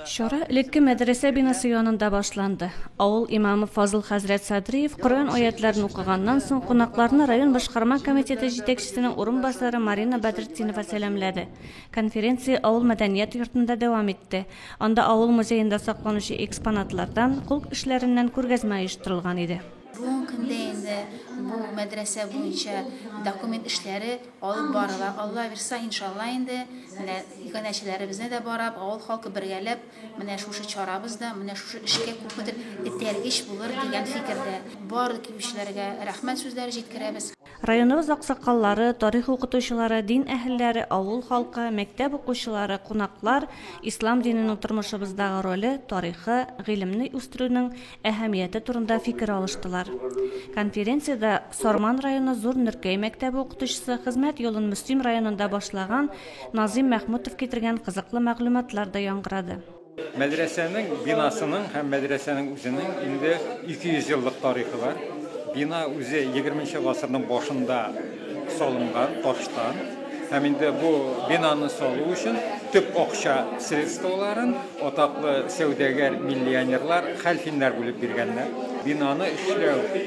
Чара элекке мәдрәсә бинасы янында башланды. Авыл имамы Фазыл хәзрәт Садриев Коръән аятләрен укыганнан соң кунакларны район башкарма комитеты җитәкчесенең урынбасары Марина Бәдретдинова сәламләде. Конференция авыл мәдәният йортында дәвам итте. Анда авыл музеенда сакланучы экспонатлардан, кул эшләреннән күргәзмә оештырылган иде. Бүгенге көндә инде бу мәдрәсә буенча документ эшләре алып барыла. Алла бирса, иншалла инде, менә иганәчеләребезне дә барап, авыл халкы бергәләп, менә шушы чарабыз да, менә шушы эшкә күпмедер этәргеч булыр дигән фикердә. Барлык килүчеләргә рәхмәт сүзләре җиткерәбез. Районыбыз аксакаллары, тарих укытучылары, дин әһелләре, авыл халкы, мәктәп укучылары, кунаклар ислам диненең тормышыбыздагы роле, тарихы, гыйлемне үстерүнең әһәмияте турында фикер алыштылар. Конференциядә Сарман районы Зур Нөркәй мәктәбе укытучысы, хезмәт юлын Мөслим районында башлаган Назыйм Мәхмүтов китергән кызыклы мәгълүматлар да яңгырады. Мәдрәсәнең бинасының һәм мәдрәсәнең үзенең инде 200 еллык тарихы бар. Бина үзе 20 гасырның башында салынган таштан. Һәм инде бу бинаны салу өчен төп акча средстволарын атаклы сәүдәгәр миллионерлар Хәлфиннәр бүлеп биргәннәр. Бинаны эшләү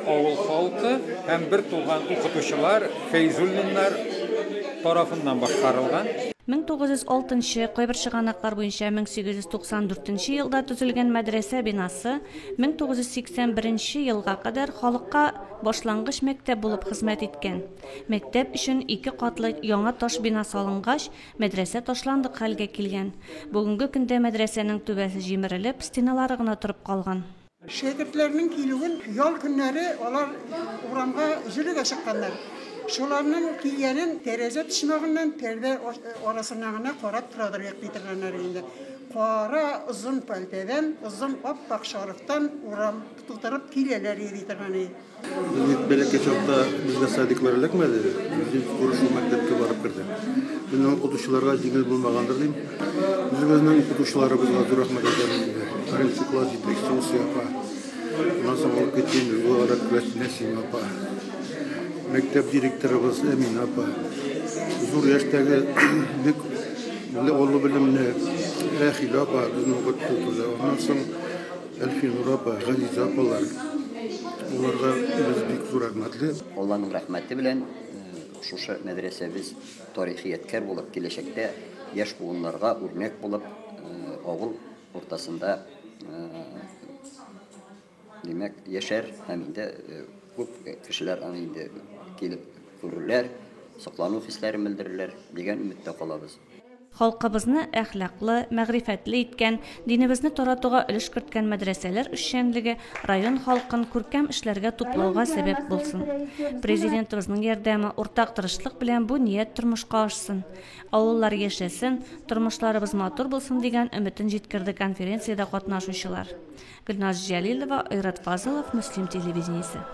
авыл халкы һәм бер туган укытучылар Фәйзуллиннар тарафыннан башкарылган. 1906 нчы, кайбер чыганаклар буенча 1894 нче елда төзелгән мәдрәсә бинасы 1981 нче елга кадәр халыкка башлангыч мәктәп булып хезмәт иткән. Мәктәп өчен ике катлы яңа таш бина салынгач, мәдрәсә ташландык хәлгә килгән. Бүгенге көндә мәдрәсәнең түбәсе җимерелеп, стеналары гына торып калган. Шәкертләрнең килүен ял көннәре алар урамга йөрергә чыкканнар. Шуларның килгәнен тәрәзә почмагыннан пәрдә арасыннан гына карап торадыр ди торганнар инде. Кара озын пәлтәдән, озын ап-ак шарфтан урам тутырып киләләр ди торган. Без бит бәләкәй чакта безгә садиклар эләкмәде. Без бит туры шул мәктәпкә барып кердек. Безнең укытучыларга җиңел булмагандыр дим. Үзебезнең укытучыларыбызга зур рәхмәт әйтәбез инде. Беренче класс җитәкчесе Усия апа. Аннан соң алып китте инде Зула Нәсимә апа. Мәктәп директорыбыз Әминә апа. Зур яшьтәге бик олы белемле Рәхилә апа безне укытты тоже. Аннан соң Әлфинур апа, Газизә апалар, аларга без бик зур рәхмәтле. Алланың рәхмәте белән шушы мәдрәсәбез тарихи ядкәр булып, киләчәктә яшь буыннарга үрнәк булып, авыл уртасында, димәк, яшәр һәм инде күп кешеләр аны инде килеп күрерләр, соклану хисләрен белдерерләр дигән өметтә калабыз. Халкыбызны әхлаклы, мәгърифәтле иткән, динебезне таратуга өлеш керткән мәдрәсәләр эшчәнлеге район халкын күркәм эшләргә туплауга сәбәп булсын. Президентыбызның ярдәме, уртак тырышлык белән бу ният тормышка ашсын. Авыллар яшәсен, тормышларыбыз матур булсын дигән өметен җиткерде конференциядә катнашучылар. Гөлназ Җәлилова, Айрат Фазылов, Мөслим телевидениесе.